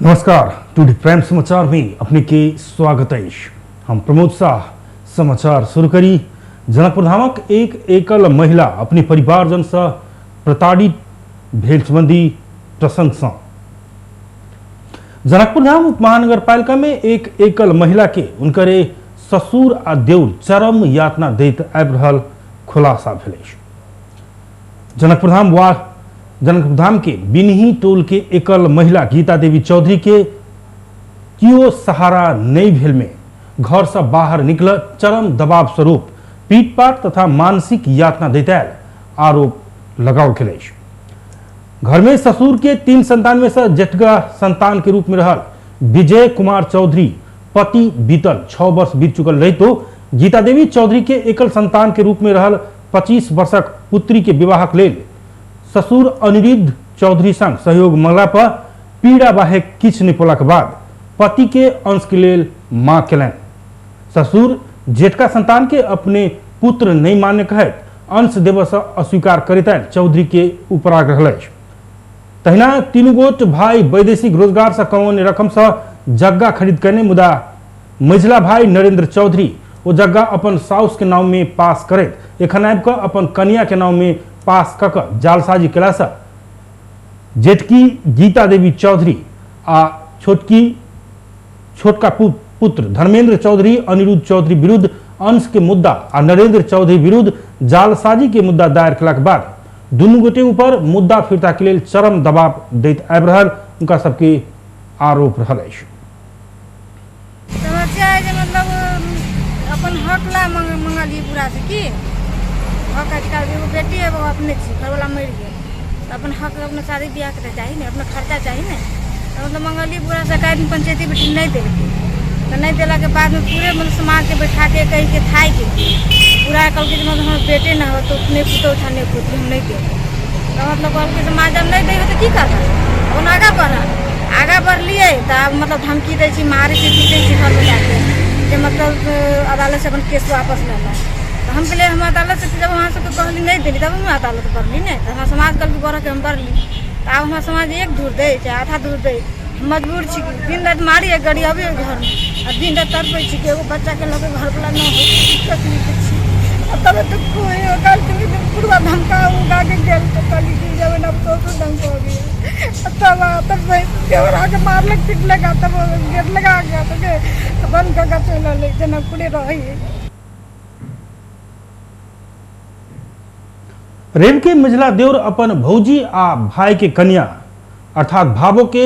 नमस्कार, today prime समाचार में अपने के स्वागत है। हम प्रमोद शाह समाचार शुरू करी। जनकपुरधामक एक एकल महिला अपने परिवारजन से प्रताड़ित भेल संबंधी प्रसंग से जनकपुरधाम उप महानगरपालिका में एक एकल महिला के उनकर ससुर आ देउर चरम यातना दैत आबि रहल खुलासा भेल अछि। जनकपुरधाम वा जनकपुरधाम के बिनही टोल के एकल महिला गीता देवी चौधरी के कियो सहारा नहीं भेल में घर से बाहर निकल चरम दबाव स्वरूप पीटपाट तथा मानसिक यातना दैत आयल आरोप लगाओल गेल अछि। घर में ससुर के 3 संतान में से जेठगा संतान के रूप में रहल विजय कुमार चौधरी पति बीतल 6 वर्ष बीत चुकल रहितो गीता देवी चौधरी के एकल संतान के रूप में रहल 25 वर्षक पुत्री के विवाहक लेल ससुर अनिरुद्ध चौधरी संग सहयोग मंगला पर पीड़ा बाहेक किछु नहि पौलाक बाद पति के अंश के लेल मांग केलनि। ससुर जेठका संतान के अपने पुत्र नहीं मान्य कहैत अंश देबऽ से अस्वीकार करैत आयल चौधरी के ऊपर रहल अछि। तहिना 3 गोट भाई वैदेशिक रोजगार से कमौने रकम से जग्गा खरीद कयने, मुदा मझिला भाई नरेंद्र चौधरी ओ जग्गा अपन साउस के नाम में पास करैत एखन आबि कऽ अपन कनिया के नाम में पास कऽ कऽ जालसाजी केलासँ जेठकी गीता देवी चौधरी आ छोटका पुत्र धर्मेंद्र चौधरी अनिरुद्ध चौधरी विरुद्ध अंश के मुद्दा आ नरेंद्र चौधरी विरुद्ध जालसाजी के मुद्दा दायर केलाक बाद दुनू गोटे ऊपर मुद्दा फिर्ता के लेल चरम दबाव दैत आबि रहल उनका सबके आरोप रहल अछि। समस्या है जे मतलब अपन हक ला मंगलिए पूरा से की हक अधिकार। एगो बेटी है, वो अपने छी, घरवाला मरि गेल तो अपन हक अपना शादी ब्याह के चाही ने, अपना खर्चा चाही ने। तो मतलब मंगलिए पूरा से एक आदमी पंचायती बेटी नहीं देलकै, तो नहीं देला के बाद में पूरे मतलब समाज के बैठा के कही के थाई के पूरा कहलकै जे मतलब हमर बेटे ना हो तो अपने पुतोह था नहीं पुत्री हम नहीं देब। तो मतलब कहलकै समाज जब नहीं दै तो की करबै, अपन आगाँ बढ़ल। आगाँ बढ़लियै तऽ आब मतलब धमकी दै छी, मारै छी, पीटै छी घरमे जाके जे मतलब अदालत से अपन केस वापस लेलक। तऽ हम कहलियै हम अदालत से जब अहाँ सबके कहली नहीं देली तब हम अदालत बढ़ली ने। तऽ हमरा समाज कहलकै बढ़ऽके, हम बढ़ली। तऽ आब हमरा समाज एक धूर दै चाहे आधा धूर दै, हम मजबूर छी। दिन राति मारी गड़ी अबै घरमे आ दिन राति तड़पै छी कि एगो बच्चाके लऽ कऽ घरवला नहि होइ, तकलीफ छी। आ तबे तऽ कोइ पूरा धमका उमका के गेल तऽ कहली कि जब ने तो धमकबियै। तब तब देवर आके मारलक पीटलक आ तब गेट लगा गया तो बंद कऽ के चलि एलै जनकपुरे रहै। रेव के मझिला देवर अपन भौजी आ भाई के कन्या अर्थात भावो के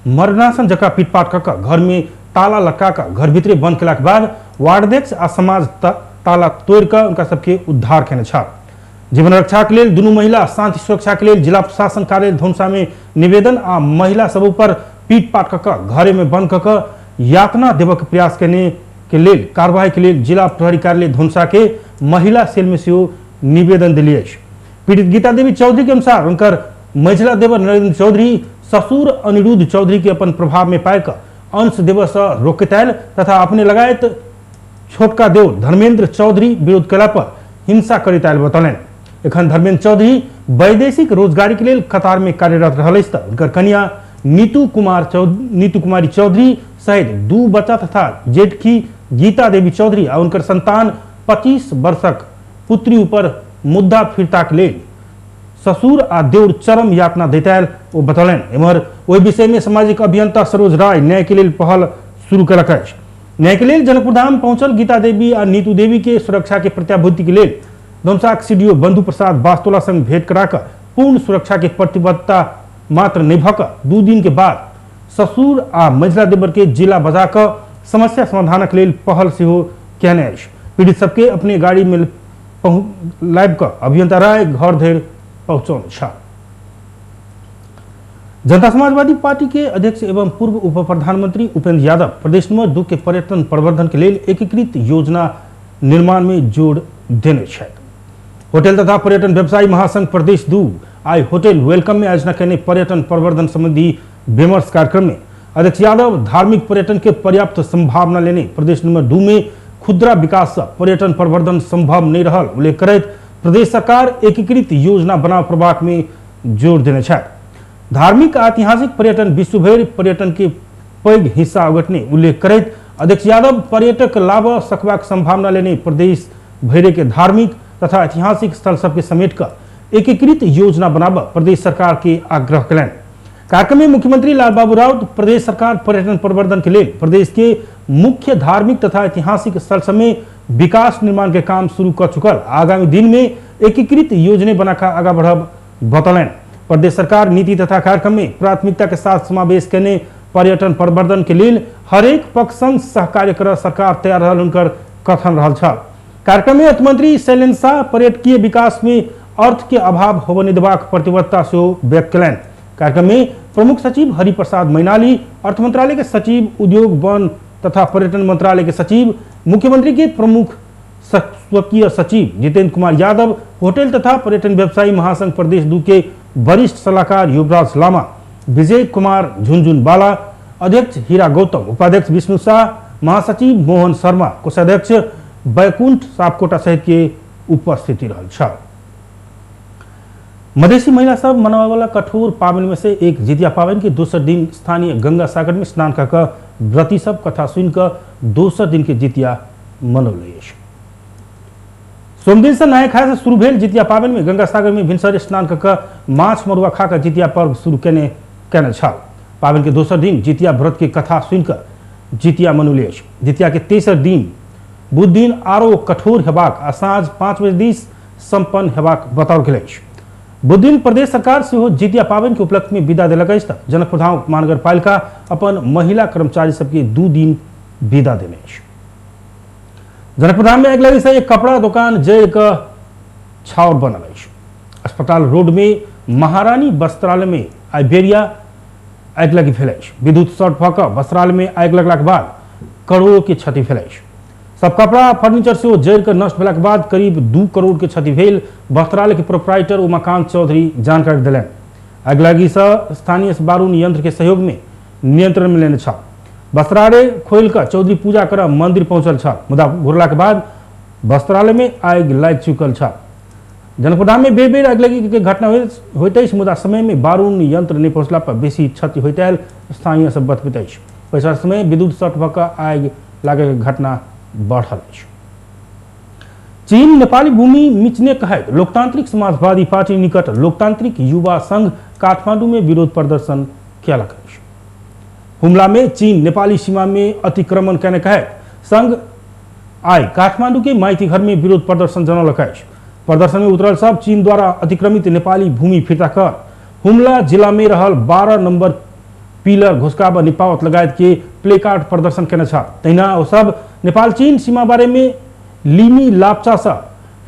मरणासन जकाँ पीटपाट कऽ कऽ घर में ताला लटका कऽ घर भीतरे बंद केलाक बाद वार्डाध्यक्ष आ समाज ताला तोड़ि कऽ उनका सबके उद्धार केने छल। जीवन रक्षा के लेल दुनू महिला शांति सुरक्षा के लेल जिला प्रशासन कार्यालय धनुषा में निवेदन आ महिला सब ऊपर पीटपाट कऽ कऽ घरे में बंद कऽ कऽ यातना देबऽ के प्रयास केने के लेल कार्रवाई के लेल जिला प्रहरी कार्यालय धनुषा के महिला सेल में सेहो निवेदन देली अछि। पीड़ित गीता देवी चौधरी के अनुसार उनकर मझिला देवर नरेंद्र चौधरी ससुर अनिरुद्ध चौधरी के अपन प्रभाव में पाबि कऽ अंश देबऽ से रोकैत आयल तथा अपने लगायत छोटका देवर धर्मेंद्र चौधरी विरोध कयला पर हिंसा करैत आयल बतौलनि। एखन धर्मेंद्र चौधरी वैदेशिक रोजगारी के लेल कतार में कार्यरत रहल अछि तऽ हुनकर कनिया नीतू कुमारी चौधरी सहित 2 बच्चा तथा जेठकी गीता देवी चौधरी आ हुनकर संतान 25 वर्षक पुत्री ऊपर मुद्दा फिरताक लेल ससुर आ देउर चरम यातना दैत आयल ओ बतौलनि। एम्हर ओहि विषय में सामाजिक अभियंता सरोज राय न्याय के लेल पहल शुरू केलक अछि। न्याय के लेल जनकपुरधाम पहुंचल गीता देवी आ नीतू देवी के सुरक्षा के प्रत्याभूति के लेल धनुषाक सीडीओ बंधु प्रसाद बास्तोला संग भेंट करा कऽ पूर्ण सुरक्षा के प्रतिबद्धता मात्र नहि भऽ कऽ 2 दिन के बाद ससुर आ मझिला देवर के जिला बजा कऽ समस्या समाधानक लेल पहल सेहो केने अछि। पीड़ित सबके अपने गाड़ी में लाबि कऽ अभियंता राय घर धरि पहुँचौने छल। जनता समाजवादी पार्टी के अध्यक्ष एवं पूर्व उप प्रधानमंत्री उपेंद्र यादव प्रदेश नंबर 2 के पर्यटन प्रवर्धन के लेल एकीकृत योजना निर्माण में जोर देने छथि। होटल तथा पर्यटन व्यवसायी महासंघ प्रदेश 2 आइ होटल welcome में आयोजना केने पर्यटन प्रवर्धन संबंधी विमर्श कार्यक्रम में अध्यक्ष यादव धार्मिक पर्यटन के पर्याप्त संभावना लेने प्रदेश नंबर 2 में खुदरा विकास से पर्यटन प्रवर्धन संभव नहीं रहल उल्लेख करैत प्रदेश सरकार एकीकृत योजना बनाव प्रभाग में जोर देने छथि। धार्मिक आ ऐतिहासिक पर्यटन विश्वभरि पर्यटन के पैघ हिस्सा ओगटने उल्लेख करैत अध्यक्ष यादव पर्यटक लाभ सकबाक संभावना लेने प्रदेश भरि के धार्मिक तथा ऐतिहासिक स्थल सबके समेट कर एकीकृत योजना बनाबऽ प्रदेश सरकार के आग्रह कयलनि। कार्यक्रम में मुख्यमंत्री लालबाबू राउत प्रदेश सरकार पर्यटन प्रवर्धन के लेल प्रदेश के मुख्य धार्मिक तथा ऐतिहासिक स्थल सब में विकास निर्माण के काम शुरू कर चुकल आगामी दिन में एकीकृत योजना बनाकर आगा बढ़ब बतौलनि। प्रदेश सरकार नीति तथा कार्यक्रम में प्राथमिकता के साथ समावेश करने पर्यटन प्रवर्धन के लेल हरेक पक्ष संग सहकार्य कर सरकार तैयार रहल हुनकर कथन रहल छल। कार्यक्रम में अर्थमंत्री शैलेन्द्र शाह पर्यटकीय विकास में अर्थ के अभाव होबय नहि देबाक प्रतिबद्धता सेहो व्यक्त कयलनि। कार्यक्रम में प्रमुख सचिव हरिप्रसाद मैनाली, अर्थ मंत्रालय के सचिव, उद्योग वन तथा पर्यटन मंत्रालय के सचिव, मुख्यमंत्री के प्रमुख स्वकीय सचिव जितेंद्र कुमार यादव, होटल तथा पर्यटन व्यवसायी महासंघ प्रदेश 2 के वरिष्ठ सलाहकार युवराज लामा, विजय कुमार झुनझुनवाला, अध्यक्ष हीरा गौतम, उपाध्यक्ष विष्णु शाह, महासचिव मोहन शर्मा, कोषाध्यक्ष बैकुंठ सापकोटा सहित के उपस्थिति रहल छल। मधेसी महिला सब मनावे वाला कठोर पावन में से एक जितिया पावन के दोसर दिन स्थानीय गंगा सागर में स्नान कर व्रती सब कथा सुनकर दोसर दिन के जितिया मनौले अछि। सोमदिन से नहाय खाय से शुरू भेल जितिया पावन में गंगा सागर में भिनसर स्नान कर माछ मरुआ खाकर जितिया पर्व शुरू केने छल। पावन के दोसर दिन जितिया व्रत के कथा सुनकर जितिया मनौले अछि। जितिया के तेसर दिन बुध दिन आरो कठोर हेबाक आ साँझ 5 बजे दिस सम्पन्न हेबाक बताओल गेल अछि। बुध दिन प्रदेश सरकार सेहो जितिया पावन के उपलक्ष्य में विदा देलक अछि त जनकपुरधाम महानगरपालिका अपन महिला कर्मचारी सबके 2 दिन विदा देने अछि। जनकपुरधाम में अगिला से एक कपड़ा दुकान जड़ के छाउर बनल अछि। अस्पताल रोड में महारानी वस्त्रालय में आइ बेरिया आगि भेल अछि। विद्युत शॉर्ट भऽ कऽ वस्त्रालय में आगि लगलाक बाद करोड़ों के क्षति भेल अछि। सब कपड़ा फर्नीचर सेहो जरि कऽ नष्ट भेलाक बाद करीब 2 करोड़ के क्षति भेल वस्त्रालय के प्रोपराइटर उमाकांत चौधरी जानकारी देलनि। अगिलगी से स्थानीय बारूण यंत्र के सहयोग में नियंत्रण में लेने छल। वस्त्रालय खोलि कऽ चौधरी पूजा करऽ मंदिर पहुंचल छल, मुदा घुरला के बाद वस्त्रालय में आगि लागि चुकल छल। जनकपुरधाम में बेर बेर अगिलगी के घटना होइत अछि, मुदा समय में बारूण यंत्र नहि पहुंचला पर बेसी क्षति होइत आयल स्थानीय सब बतबैत अछि। पैसा समय विद्युत शॉर्ट भऽ कऽ आगि लागय के घटना बढ़ल अछि। चीन नेपाली भूमि मिचने कहैत लोकतांत्रिक समाजवादी पार्टी निकट लोकतांत्रिक युवा संघ काठमांडू में विरोध प्रदर्शन कयलक अछि। हुमला में चीन नेपाली सीमा में अतिक्रमण कयने कहैत संघ आइ काठमांडू के माइती घर में विरोध प्रदर्शन जनौलक अछि। प्रदर्शन में उतरल सब चीन द्वारा अतिक्रमित नेपाली भूमि फिर्ता कर हुमला जिला में रहल 12 नंबर पिलर घुसकाब निपावत लगायत के प्लेकार्ड प्रदर्शन केने छल। तहिना ओ सब नेपाल चीन सीमा बारे में लिमी लाप्चा से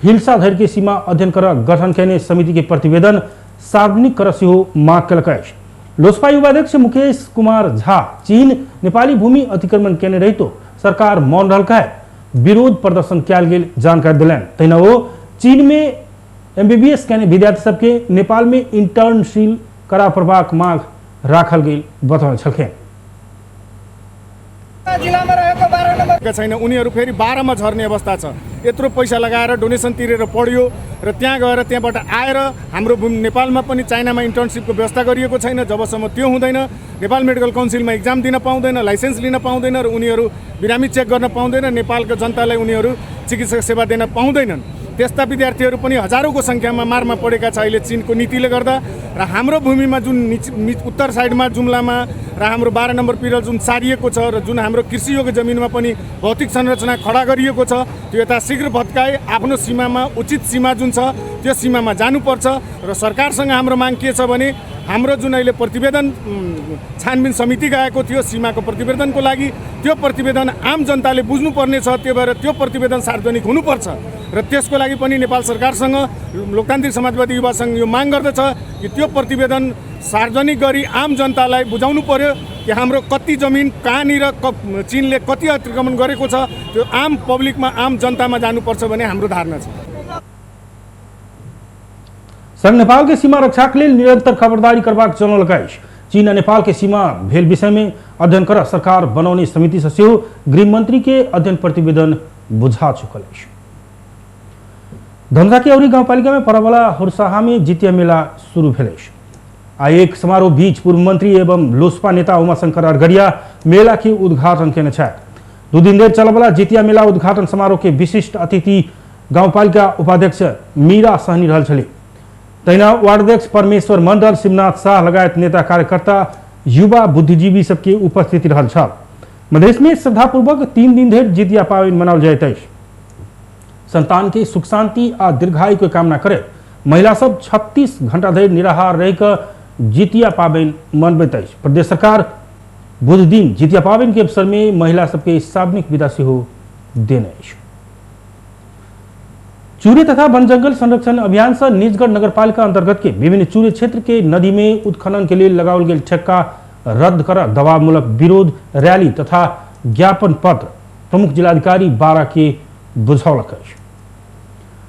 हिल्सा धरि के सीमा अध्ययन कर गठन केने समिति के प्रतिवेदन सार्वजनिक कर सेहो मांग केलक अछि। लोसपा उपाध्यक्ष मुकेश कुमार झा चीन नेपाली भूमि अतिक्रमण केने रहितो सरकार मौन रहल कहैत विरोध प्रदर्शन कयल गेल जानकारी देलनि। तहिना ओ चीन में एमबीबीएस केने विद्यार्थी सबके नेपाल में इंटर्नशिप करा पड़बाक मांग राखल गेल बतौने छलखिन। जिल्लामा रहेको 12 नम्बर छैन, उनीहरू फेरि 12 मा झर्ने अवस्था छ। यत्रो पैसा लगाएर डोनेसन तिरेर पढ्यो र त्यहाँ गएर त्यहाँबाट आएर हाम्रो भूमि नेपालमा पनि चाइनामा इन्टर्नसिपको व्यवस्था गरिएको छैन। जबसम्म त्यो हुँदैन नेपाल मेडिकल काउन्सिलमा इक्जाम दिन पाउँदैन, लाइसेन्स लिन पाउँदैन र उनीहरू बिरामी चेक गर्न पाउँदैन, नेपालको जनतालाई उनीहरू चिकित्सा सेवा दिन पाउँदैनन्। त्यस्ता विद्यार्थीहरू पनि हजारौँको सङ्ख्यामा मारमा परेका छ अहिले चिनको नीतिले गर्दा। र हाम्रो भूमिमा जुन उत्तर साइडमा जुम्लामा र हाम्रो 12 नम्बर पिरल जुन सारिएको छ र जुन हाम्रो कृषियोग्य जमिनमा पनि भौतिक संरचना खडा गरिएको छ त्यो यता शीघ्र भत्काए आफ्नो सीमामा उचित सीमा जुन छ त्यो सीमामा जानुपर्छ। र सरकारसँग हाम्रो माग के छ भने हाम्रो जुन अहिले प्रतिवेदन छानबिन समिति गएको थियो सीमाको प्रतिवेदनको लागि, त्यो प्रतिवेदन आम जनताले बुझ्नुपर्ने छ, त्यो भएर त्यो प्रतिवेदन सार्वजनिक हुनुपर्छ। र त्यसको लागि पनि नेपाल सरकारसँग लोकतान्त्रिक समाजवादी युवा सङ्घ यो माग गर्दछ कि त्यो प्रतिवेदन सार्वजनिक गरी आम जनतालाई बुझाउनु पर्यो कि हाम्रो कति जमिन कहाँनिर चीनले कति अतिक्रमण गरेको छ, त्यो आम पब्लिकमा आम जनतामा जानुपर्छ भन्ने हाम्रो धारणा छ। संघ नेपाल के सीमा रक्षा के लेल निरंतर खबरदारी करबाक जनौलक अछि। चीन आ नेपाल के सीमा भेल विषय में अध्ययन कर सरकार बनौने समिति से सेहो गृह मंत्री के अध्ययन प्रतिवेदन बुझा चुकल अछि। धमधा के औरी गाउँपालिका में परवला हुरसाहा में जितिया मेला शुरू भेल अछि। आ एक समारोह बीच पूर्व मंत्री एवं लोसपा नेता उमाशंकर अरगरिया मेला के उद्घाटन केने छथि। 2 दिन धरि चलयवला जितिया मेला उद्घाटन समारोह के विशिष्ट अतिथि गाउँपालिका उपाध्यक्ष मीरा सहनी रहल छली। तहिना वार्डाध्यक्ष परमेश्वर मंडल, शिवनाथ शाह लगायत नेता कार्यकर्ता युवा बुद्धिजीवी सबके उपस्थिति रहल छल। मधेश में श्रद्धापूर्वक 3 दिन धरि जितिया पाबनि मनाओल जाइत अछि। संतान के सुख शांति आ दीर्घायु के कामना करैत महिला सब 36 घंटा धरि निराहार रहि कऽ जितिया पाबनि मनबैत अछि। प्रदेश सरकार बुध दिन जितिया पाबनि के अवसर में महिला सबके सार्वजनिक विदा सेहो देने अछि। चूरे तथा वन जंगल संरक्षण अभियान से निजगढ़ नगरपालिका अंतर्गत के विभिन्न चूरे क्षेत्र के नदी में उत्खनन के लिए लगाओल गेल ठेक्का रद्द कर दबावमूलक विरोध रैली तथा ज्ञापन पत्र प्रमुख जिलाधिकारी बारा के बुझौलक अछि।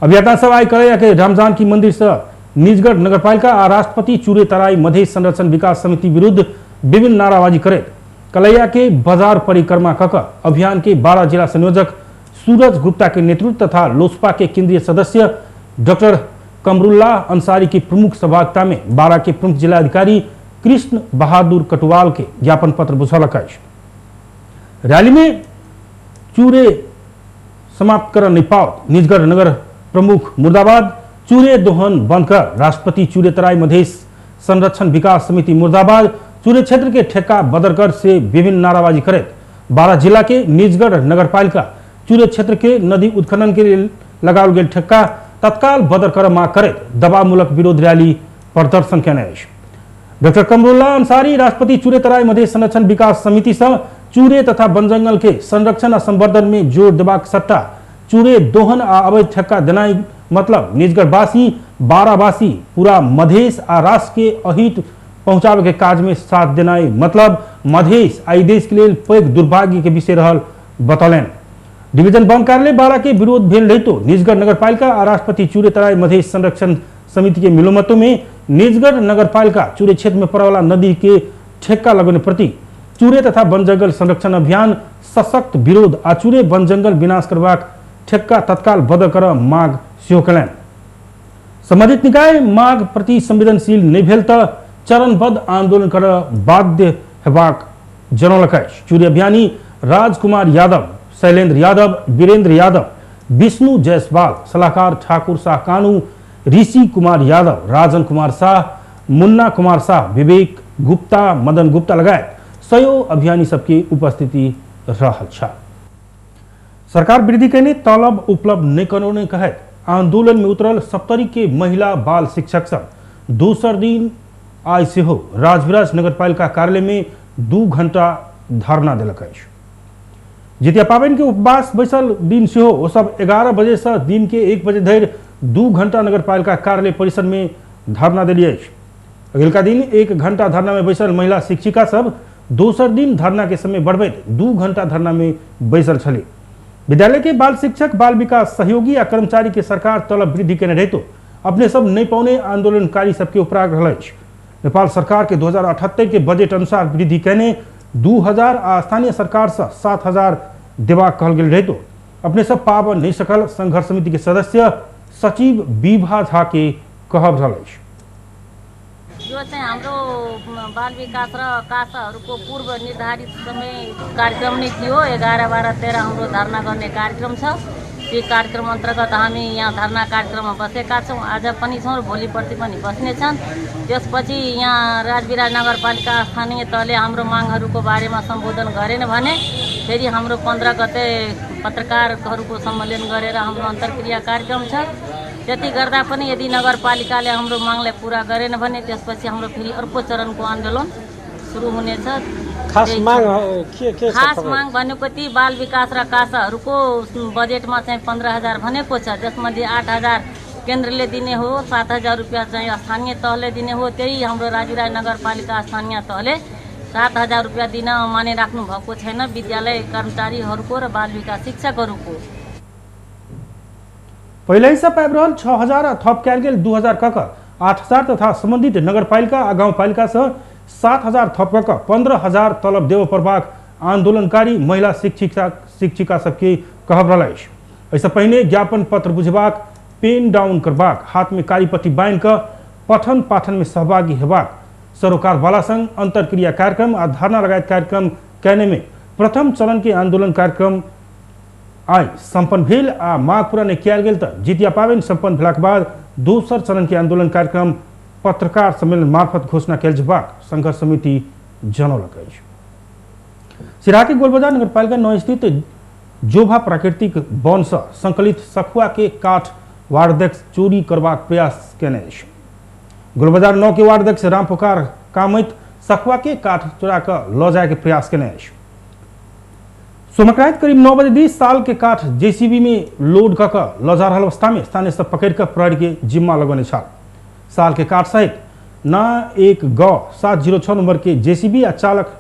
अभियंता सब आइ करैया के रामजानकी मंदिर से निजगढ़ नगरपालिका आ राष्ट्रपति चूरे तराई मधेश संरक्षण विकास समिति विरुद्ध विभिन्न नाराबाजी करैत कलैया के बाजार परिक्रमा कऽ अभियान के 12 जिला संयोजक सूरज गुप्ता के नेतृत्व तथा लोसपा के केंद्रीय सदस्य डॉक्टर कमरुल्लाह अंसारी की प्रमुख सहभागिता में 12 के प्रमुख जिलाधिकारी कृष्ण बहादुर कटवाल के ज्ञापन पत्र बुझौलक अछि। रैली में चूरे समाप्त कर नहीं पाओ निजगढ़ नगर प्रमुख मुर्दाबाद, चूरे दोहन बंद कर राष्ट्रपति चूरे तराई मधेश संरक्षण विकास समिति मुर्दाबाद, चूरे क्षेत्र के ठेका बदरकर से विभिन्न नाराबाजी करैत 12 जिला के निजगढ़ नगरपालिका चूरे क्षेत्र के नदी उत्खनन के लिए लगाओल गेल ठेक्का तत्काल बदर कर मांग करैत दबावमूलक विरोध रैली प्रदर्शन केने अछि। डॉक्टर कमरुल्लाह अंसारी राष्ट्रपति चूरे तराई मधेश संरक्षण विकास समिति से चूरे तथा वन जंगल के संरक्षण आ संवर्धन में जोर देबाक सट्टा चूरे दोहन आ अवैध ठेक्का देनाइ मतलब निजगढ़वासी बारावासी पूरा मधेश आ राष्ट्र के अहित पहुंचावे के काज में साथ देनाइ मतलब मधेश आ देश के लेल पैघ दुर्भाग्य के विषय रहल बतौलनि। डिवीजन वन कार्यालय 12 के विरोध भेल रहितो निजगढ़ नगरपालिका आ राष्ट्रपति चूरे तराई मधेश संरक्षण समिति के मिलोमतो में निजगढ़ नगरपालिका चूरे क्षेत्र में पड़ेवाला नदी के ठेक्का लगने प्रति चूरे तथा वन जंगल संरक्षण अभियान सशक्त विरोध आ चूरे वन जंगल विनाश करबाक ठेक्का तत्काल बदल कर मांग सेहो कयलनि। संबंधित निकाय मांग प्रति संवेदनशील नहि भेल तऽ चरणबद्ध आंदोलन कर बाध्य हेबाक जनौलक अछि। चूरे अभियानी राजकुमार यादव, शैलेंद्र यादव, वीरेंद्र यादव, विष्णु जायसवाल, सलाहकार ठाकुर शाह कानू, ऋषि कुमार यादव, राजन कुमार शाह, मुन्ना कुमार शाह, विवेक गुप्ता, मदन गुप्ता लगायत सयौं अभियानी सबके उपस्थिति रहल छल। सरकार वृद्धि कयने तलब उपलब्ध नहि करौने कहैत आंदोलन में उतरल सप्तरी के महिला बाल शिक्षक सब दोसर दिन आइ सेहो राजविराज नगरपालिका कार्यालय में 2 घंटा धरना देलक अछि। जितिया पाबनि के उपवास बैसल दिन सेहो ओ सब 11 बजे से दिन के 1 बजे धरि 2 घंटा नगरपालिका कार्यालय परिसर में धरना देली अछि। अगिलका दिन 1 घंटा धरना में बैसल महिला शिक्षिका सब दोसर दिन धरना के समय बढ़बैत 2 घंटा धरना में बैसल छली। विद्यालय के बाल शिक्षक, बाल विकास सहयोगी आ कर्मचारी के सरकार तलब वृद्धि केने रहितो अपने सब नहीं पौने आंदोलनकारी सबके उपराग रहल अछि। नेपाल सरकार के 2078 के बजट अनुसार वृद्धि केने 2000 आ स्थानीय सरकार से 7000 देबाक कहल गेल रहितो अपने सब पाबऽ नहीं सकल संघर्ष समिति के सदस्य सचिव विभा झा के कहब रहल अछि। यो चाहिँ हाम्रो बाल विकास र कासाहरूको पूर्व निर्धारित समय कार्यक्रम नै थियो। 11, 12, 13 हाम्रो धरना गर्ने कार्यक्रम छ। त्यो कार्यक्रम अन्तर्गत हामी यहाँ धरना कार्यक्रममा बसेका छौँ। आज पनि छौँ र भोलि पर्सि पनि बस्नेछन्। त्यसपछि यहाँ राजविराज नगरपालिका स्थानीय तहले हाम्रो मागहरूको बारेमा सम्बोधन गरेन भने फेरि हाम्रो 15 गते पत्रकारहरूको सम्मेलन गरेर हाम्रो अन्तर्क्रिया कार्यक्रम छ। त्यति गर्दा पनि यदि नगरपालिकाले हाम्रो मागलाई पुरा गरेन भने त्यसपछि हाम्रो फेरि अर्को चरणको आन्दोलन सुरु हुनेछ। खास माग के खास माग भनेको ती बाल विकास र कासाहरूको बजेटमा चाहिँ 15,000 भनेको छ, जसमध्ये 8,000 केन्द्रले दिने हो, 7,000 रुपियाँ चाहिँ स्थानीय तहले दिने हो। त्यही हाम्रो राजविराज नगरपालिका स्थानीय तहले 7,000 रुपियाँ दिन माने राख्नु भएको छैन विद्यालय कर्मचारीहरूको र बाल विकास शिक्षकहरूको। पहिलैसँ पाबि रहल 6,000 आ थप कयल गेल 2,000 कऽ 8,000 तथा सम्बन्धित नगरपालिका आ गाउँपालिकासँ 7,000 थप कऽ 15,000 तलब देबऽ पड़बाक आंदोलनकारी महिला शिक्षिका सबके कहब रहल अछि। एहिसँ पहिने ज्ञापन पत्र बुझबाक, पेन डाउन करबाक, हाथमे कारी पट्टी बान्हि कऽ पठन पाठनमे सहभागी हेबाक सरोकारवाला संग अंतरक्रिया कार्यक्रम आ धरना लगायत कार्यक्रम कयने में प्रथम चरण के आंदोलन कार्यक्रम आइ सम्पन्न भेल आ माग पूरा नहि कयल गेल तऽ जितिया पाबनि सम्पन्न भेलाक बाद दोसर चरण के आंदोलन कार्यक्रम पत्रकार सम्मेलन मार्फत घोषणा कयल जेबाक संघर्ष समिति जनौलक अछि। सिराहा के गोलबाजार नगरपालिका 9 स्थित जोभा प्राकृतिक वन से संकलित सखुआ के काठ वार्डाध्यक्ष चोरी करबाक प्रयास केने अछि। गोलबाजार 9 के वार्डाध्यक्ष रामपुकार कामैत सखुआ के काठ चोरा कऽ लऽ जाय के प्रयास केने अछि। सोमकरात करीब 9 बजे 20 साल के काठ जेसीबी में लोड कऽ कऽ लऽ जा रहल अवस्था में स्थानीय सब पकड़ कऽ प्रहरी के जिम्मा लगौने छल। साल के काठ सहित ना 1 ग 706 नंबर के जेसीबी आ चालक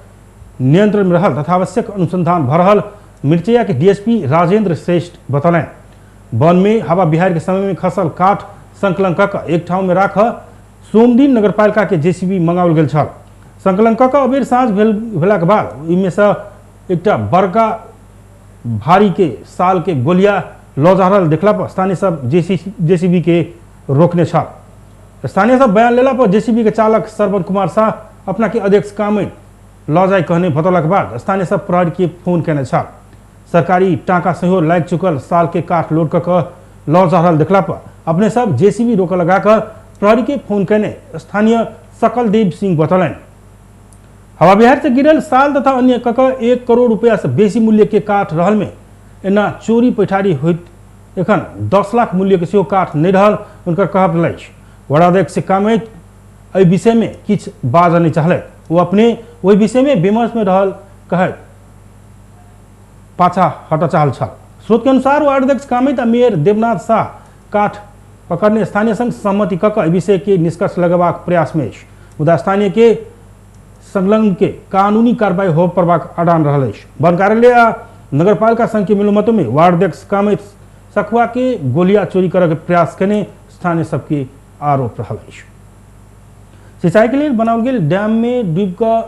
नियंत्रण में रहल तथा आवश्यक अनुसंधान भऽ रहल मिर्चैया के डीएसपी राजेंद्र श्रेष्ठ बतौलनि। वन में हवा बिहार के समय में खसल काठ संकलन कऽ कऽ एक ठाम में राख सोमदिन नगरपालिका के जेसीबी मंगाओल गेल छल। संकलन कऽ कऽ अबेर साँझ भेलाक बाद ओहिमे सँ एकटा बड़का भारी के साल के गोलिया लऽ जा रहल देखला पर स्थानीय सब जेसीबी के रोकने छल। स्थानीय सब बयान लेला पर जेसीबी के चालक श्रवण कुमार शाह अपना के अध्यक्ष कामैत लऽ जाय कहने बतौलाक बाद स्थानीय सब प्रहरी के फोन केने छल। सरकारी टाँका सेहो लागि चुकल साल के काठ लोड कऽ कऽ लऽ जा रहल देखला पर अपने सब जेसीबी रोकऽ लगा कऽ प्रहरी के फोन केने स्थानीय सकलदेव सिंह बतौलनि। हवा बिहार से गिरल साल तथा अन्य कऽ कऽ 1 करोड़ रुपया से बेसी मूल्य के काठ रहल में एना चोरी पैठारी होइत एखन 10 लाख मूल्य के सेहो काठ नहि रहल हुनकर कहब अछि। वार्डाध्यक्ष कामैत एहि विषय में किछु बाजऽ नहि चाहलथि। ओ अपने ओहि विषय में विमर्श में रहल कहैत पाछा हटऽ चाहल छल। स्रोत के अनुसार वार्डाध्यक्ष कामैत आ मेयर देवनाथ शाह काठ पकड़ने स्थानीय संग सहमति कऽ कऽ एहि विषय के निष्कर्ष लगेबाक प्रयास में अछि, मुदा स्थानीय के संलग्न के कानूनी कार्रवाई हो पड़बाक अडान रहल अछि। वन कार्यालय आ नगरपालिका संघ के मिलोमतो में वार्डाध्यक्ष कामैत सखुआ के गोलिया चोरी करऽ के प्रयास केने स्थानीय सबके आरोप रहल अछि। सिंचाई के लेल बनाओल गेल डैम में डूबि कऽ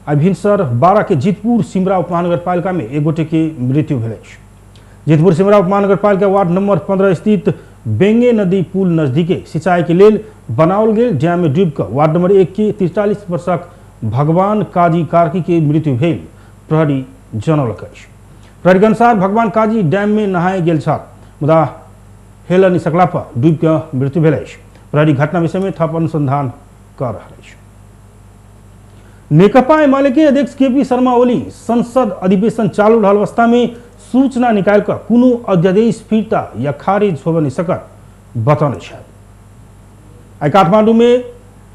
आइ भिनसर 12 के जीतपुर सिमरा उपमहानगरपालिका में एक गोटे के मृत्यु भेल अछि। जीतपुर सिमरा उपमहानगरपालिका वार्ड नंबर 15 स्थित बेंगे नदी पुल नजदीके सिंचाई के लेल बनाओल गेल डैम में डूबि कऽ वार्ड नंबर 1 के 43 वर्षक भगवान काजी कार्की के मृत्यु भेल प्रहरी जनौलक अछि। प्रहरी के अनुसार भगवान काजी डैम में नहाय गेल छल, मुदा हेल नहि सकला पर डूबि कऽ मृत्यु भेल अछि। प्रहरी घटना विषय में थप अनुसंधान कऽ रहल अछि। नेकपा एमाले के अध्यक्ष केपी शर्मा ओली संसद अधिवेशन चालू रहल अवस्था में सूचना निकालि कऽ कोनो अध्यादेश फिर्ता या खारिज होबय नहि सकत बतौने छथि। आइ काठमांडू में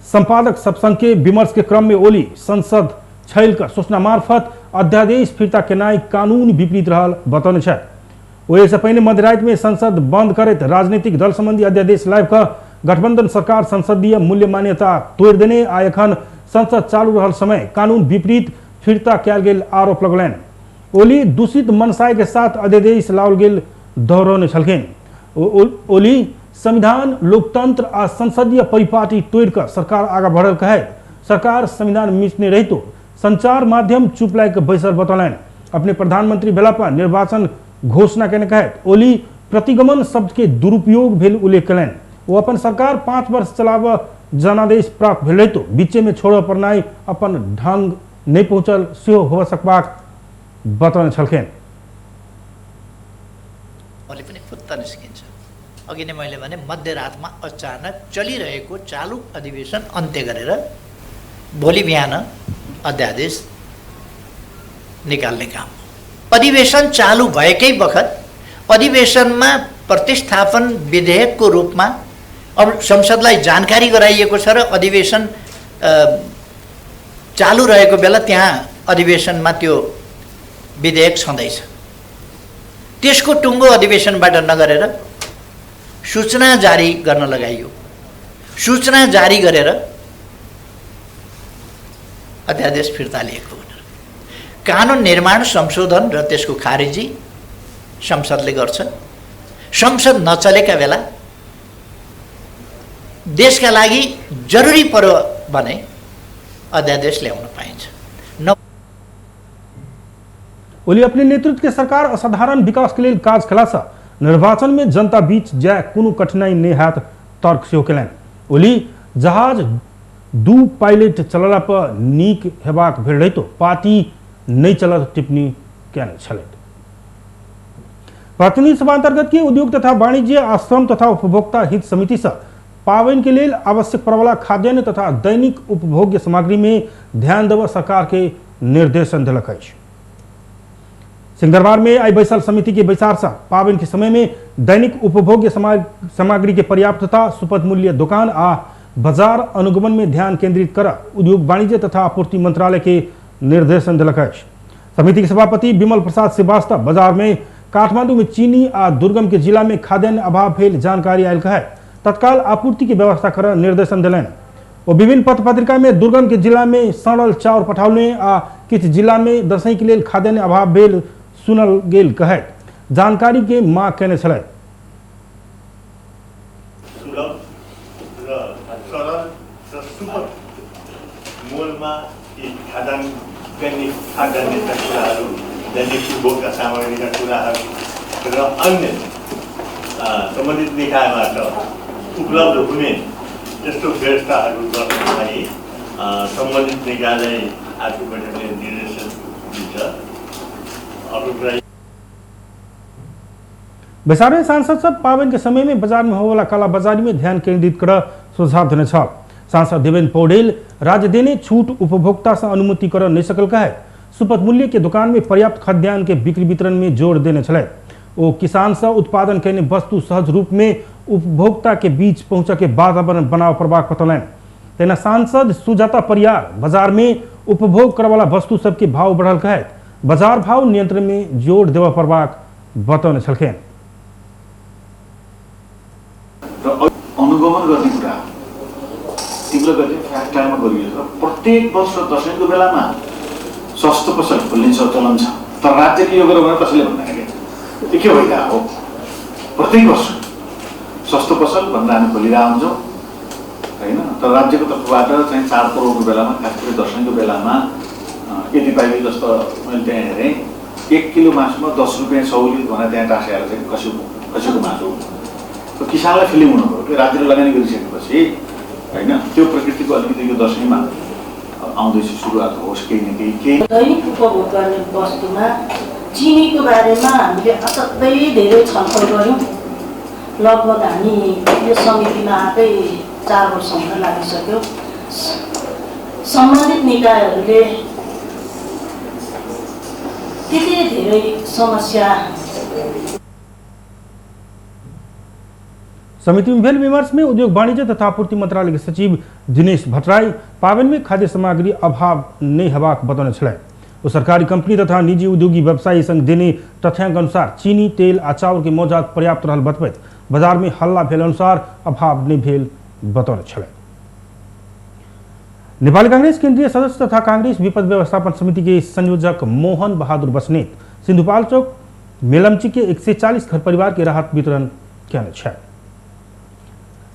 संपादक सब संग के विमर्श के क्रम में ओली संसद छैल कऽ सूचना मार्फत अध्यादेश फिर्ता केनाइ कानून विपरीत रहल बतौने छथि। ओहिसँ पहिने मध्यराति में संसद बंद करैत राजनीतिक दल संबंधी अध्यादेश लाबि कऽ गठबंधन सरकार संसदीय मूल्य मान्यता तोड़ि देने आ एखन संसद चालू रहल समय कानून विपरीत फिर्ता कयल गेल आरोप लगौलनि। ओली दूषित मनसाय के साथ अध्यादेश लाओल गेल दोहरौने छलखिन। ओली संविधान, लोकतंत्र आ संसदीय परिपाटी तोड़ि कऽ सरकार आगाँ बढ़ल कहैत सरकार संविधान मिचने रहितो संचार माध्यम चुप लागि कऽ बैसल बतौलनि। अपने प्रधानमंत्री भेला पर निर्वाचन घोषणा केने कहैत ओली प्रतिगमन शब्द के दुरुपयोग भेल उल्लेख कयलनि। ओ अपन सरकार 5 वर्ष चलाबऽ जनादेश प्राप्त भेल रहितो बीचे में छोड़ऽ पड़नाइ अपन ढंग नहि पहुँचल सेहो होबऽ सकबाक बतौने छलखिन। भोलि पनि फुत्त निस्किन्छ। अघि नै मैले भने मध्यरातमा अचानक चलिरहेको चालु अधिवेशन अन्त्य गरेर भोलि बिहान अध्यादेश निकाल्ने काम। अधिवेशन चालु भएकै बखत अधिवेशनमा प्रतिस्थापन विधेयकको रूपमा अब संसदलाई जानकारी गराइएको छ र अधिवेशन चालु रहेको बेला त्यहाँ अधिवेशनमा त्यो विधेयक छँदैछ। त्यसको टुङ्गो अधिवेशनबाट नगरेर सूचना जारी गर्न लगाइयो। सूचना जारी गरेर अध्यादेश फिर्ता लिएको भनेर कानुन निर्माण संशोधन र त्यसको खारेजी संसदले गर्छ। संसद नचलेका बेला देशका लागि जरुरी पर्यो भने अध्यादेश ल्याउन पाइन्छ। ओली अपने नेतृत्व के सरकार असाधारण विकास के लेल काज कयलासँ निर्वाचन में जनता बीच जाय कोनो कठिनाई नहि हैत तर्क सेहो कयलनि। ओली जहाज 2 पायलट चलला पर नीक हेबाक भेल रहितो पार्टी नहीं चलत टिप्पणी केने छलथि। प्रतिनिधि सभा अंतर्गत के उद्योग तथा वाणिज्य आ श्रम तथा उपभोक्ता हित समिति से पावन के लेल आवश्यक पड़वला खाद्यान्न तथा दैनिक उपभोग्य सामग्री में ध्यान देव सरकार के निर्देशन दिलक अछि। सिंहदरबार में आई बैसल समिति के बैसार से पावन के समय में दैनिक उपभोग्य सामग्री के पर्याप्तता, सुपथ मूल्य दुकान आ बाजार अनुगमन में ध्यान केंद्रित कर उद्योग वाणिज्य तथा आपूर्ति मंत्रालय के निर्देशन दिलक अछि। समिति के सभापति विमल प्रसाद श्रीवास्तव बाजार में काठमांडू में चीनी आ दुर्गम के जिला में खाद्यान्न अभाव भेल जानकारी आयल है तत्काल आपूर्ति की व्यवस्था कर निर्देशन दिलनि। ओ विभिन्न पत्र पत्रिका में दुर्गम के जिला में सड़ल चाउर पठौने आ किछु जिला में दसैँ के लेल खाद्यान्न अभाव भेल सुनल गेल कहैत जानकारी के मांग केने छलथि। सुलभ र सरल र सुपथ मोलमा यी खाद्यान्न दैनिक खाद्यान्नका कुराहरू, दैनिक उपभोगका सामग्रीका कुराहरू र अन्य सम्बन्धित निकायबाट उपलब्ध हुने त्यस्तो व्यवस्थाहरू गर्नको लागि सम्बन्धित निकायलाई आजको बैठकले निर्देशन दिन्छ। अर्को कुरा, बैसार में सांसद सब पावन के समय में बाजार में होवाला कालाबाजारी में ध्यान केंद्रित कर सुझाव देने छल। सांसद देवेंद्र पौडेल राज्य देने छूट उपभोक्ता से अनुमति कर नहीं सकल कहे सुपथ मूल्य के दुकान में पर्याप्त खाद्यान्न के बिक्री वितरण में जोर देने छले। ओ किसान से उत्पादन केने वस्तु सहज रूप में उपभोक्ता के बीच पहुंचा के वातावरण बनाव पड़बाक बतौलनि। तहिना सांसद सुजाता परियार बाजार में उपभोग करवाला वस्तु सबके भाव बढ़ल कहैत बाजार भाव नियंत्रण में जोर देवा पड़बाक बतौने छलखिन। र अनुगमन गर्ने कुरा तीव्र गति फ्याक्ट्रीमा गरिएको छ। प्रत्येक वर्ष दसैँको बेलामा सस्तो पसल खोल्ने चलन छ, तर राज्यले यो गर्यो भने कसैले भन्दैन के त्यो के भइरहेको हो। प्रत्येक वर्ष सस्तो पसल भनेर हामी खोलिरहेको हुन्छौँ होइन, तर राज्यको तर्फबाट चाहिँ चाडपर्वको बेलामा खास गरी दसैँको बेलामा यति पाइयो जस्तो मैले त्यहाँ हेरेँ 1 किलो मासुमा 10 रुपियाँ सहुलियत भनेर त्यहाँ टाँसेर चाहिँ खसीको मासु हो। किसानलाई फिलिङ हुनु पऱ्यो कि राज्यले लगानी गरिसकेपछि होइन त्यो प्रकृतिको अलिकति यो दसैँमा आउँदैछ सुरुवात होस् केही न केही केही। दैनिक उपभोग गर्ने वस्तुमा चिनीको बारेमा हामीले असाध्यै धेरै छलफल गऱ्यौँ। लगभग हामी यो समितिमा आएकै 4 वर्ष हुन लागिसक्यो। सम्बन्धित निकायहरूले त्यति धेरै समस्या। समिति में भेल विमर्श में उद्योग वाणिज्य तथा आपूर्ति मंत्रालय के सचिव दिनेश भट्टराई पावन में खाद्य सामग्री अभाव नहीं हेबाक बतौने छलथि। ओ सरकारी कंपनी तथा निजी उद्योगी व्यवसायी संग देने तथ्यांक अनुसार चीनी, तेल आ चाउर के मौजाद पर्याप्त रहल बतबैत बाजार में हल्ला भेल अनुसार अभाव नहीं भेल बतौने छलथि। नेपाली कांग्रेस केंद्रीय सदस्य तथा कांग्रेस विपद व्यवस्थापन समिति के संयोजक मोहन बहादुर बस्नेत सिंधुपाल्चोक मेलम्ची के 140 घर परिवार के राहत वितरण केने छथि।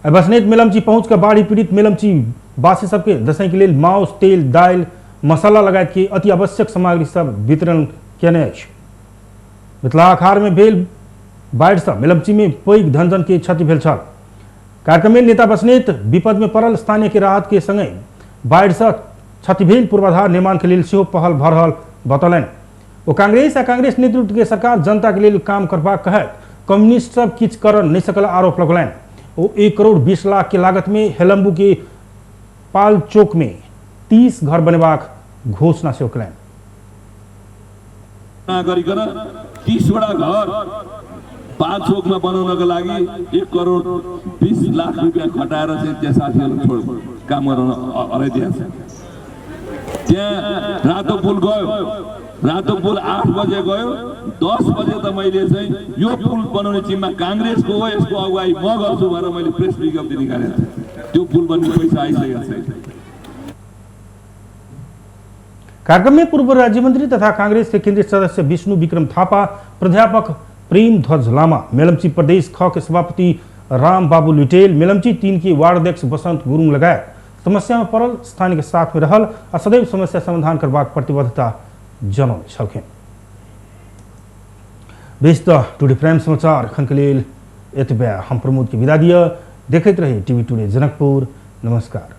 बस्नेत मेलम्ची पहुँच कर बाढ़ी पीड़ित मेलम्ची वासी सबके दसैँ के लेल माउस, तेल, दालि, मसाला लगायत के अति आवश्यक सामग्री सब वितरण केने अछि। मिथिला अखाड़ में भेल बाढ़ि से मेलम्ची में पैघ धनजन के क्षति भेल छल। कार्यक्रम में नेता बस्नेत विपद में पड़ल स्थानीय के राहत के संगे बाढ़ि से क्षति भेल पूर्वाधार निर्माण के लेल सेहो पहल भऽ रहल बतौलनि। ओ कांग्रेस आ कांग्रेस नेतृत्व के सरकार जनता के लेल काम करबाक कहैत कम्युनिस्ट सब किछु कर नहीं सकल आरोप लगौलनि। वो 1 करोड़ 20 लाख के लागत में हेलम्बू के पालचोक में 30 घर बनेबाक घोषणा सेहो कयलनि। गरिकन 30 वटा घर पालचोकमा बनाउनको लागि 1 करोड 20 लाख रुपियाँ खटाएर चाहिँ त्यहाँ साथीहरू छोड काम गराउन हराइदिएको छ। त्यहाँ रातो पुल गयो, रातो पुल 8 बजे गयो, 10 बजे त मैले चाहिँ यो पुल बनाउने जिम्मा काङ्ग्रेसको हो, यसको अगुवाई म गर्छु भनेर मैले प्रेस विज्ञप्ति निकालेको थिएँ। त्यो पुल बन्ने पैसा आइसकेको छैन। कार्यक्रम में पूर्व राज्य मंत्री तथा कांग्रेस के केंद्रीय सदस्य विष्णु विक्रम थापा, प्राध्यापक प्रेम ध्वज लामा, मेलम्ची प्रदेश ख के सभापति राम बाबू लुटेल, मेलम्ची 3 के वार्ड अध्यक्ष बसंत गुरुङ लगायत समस्या में पड़ल स्थानीय के साथ में रहल आ सदैव समस्या समाधान करबाक प्रतिबद्धता जनौने छलखिन। बेस त टुडे प्राइम समाचार एखन के लेल एतबे। हम प्रमोद के विदा दिअ। देखैत रही टीवी टुडे जनकपुर। नमस्कार।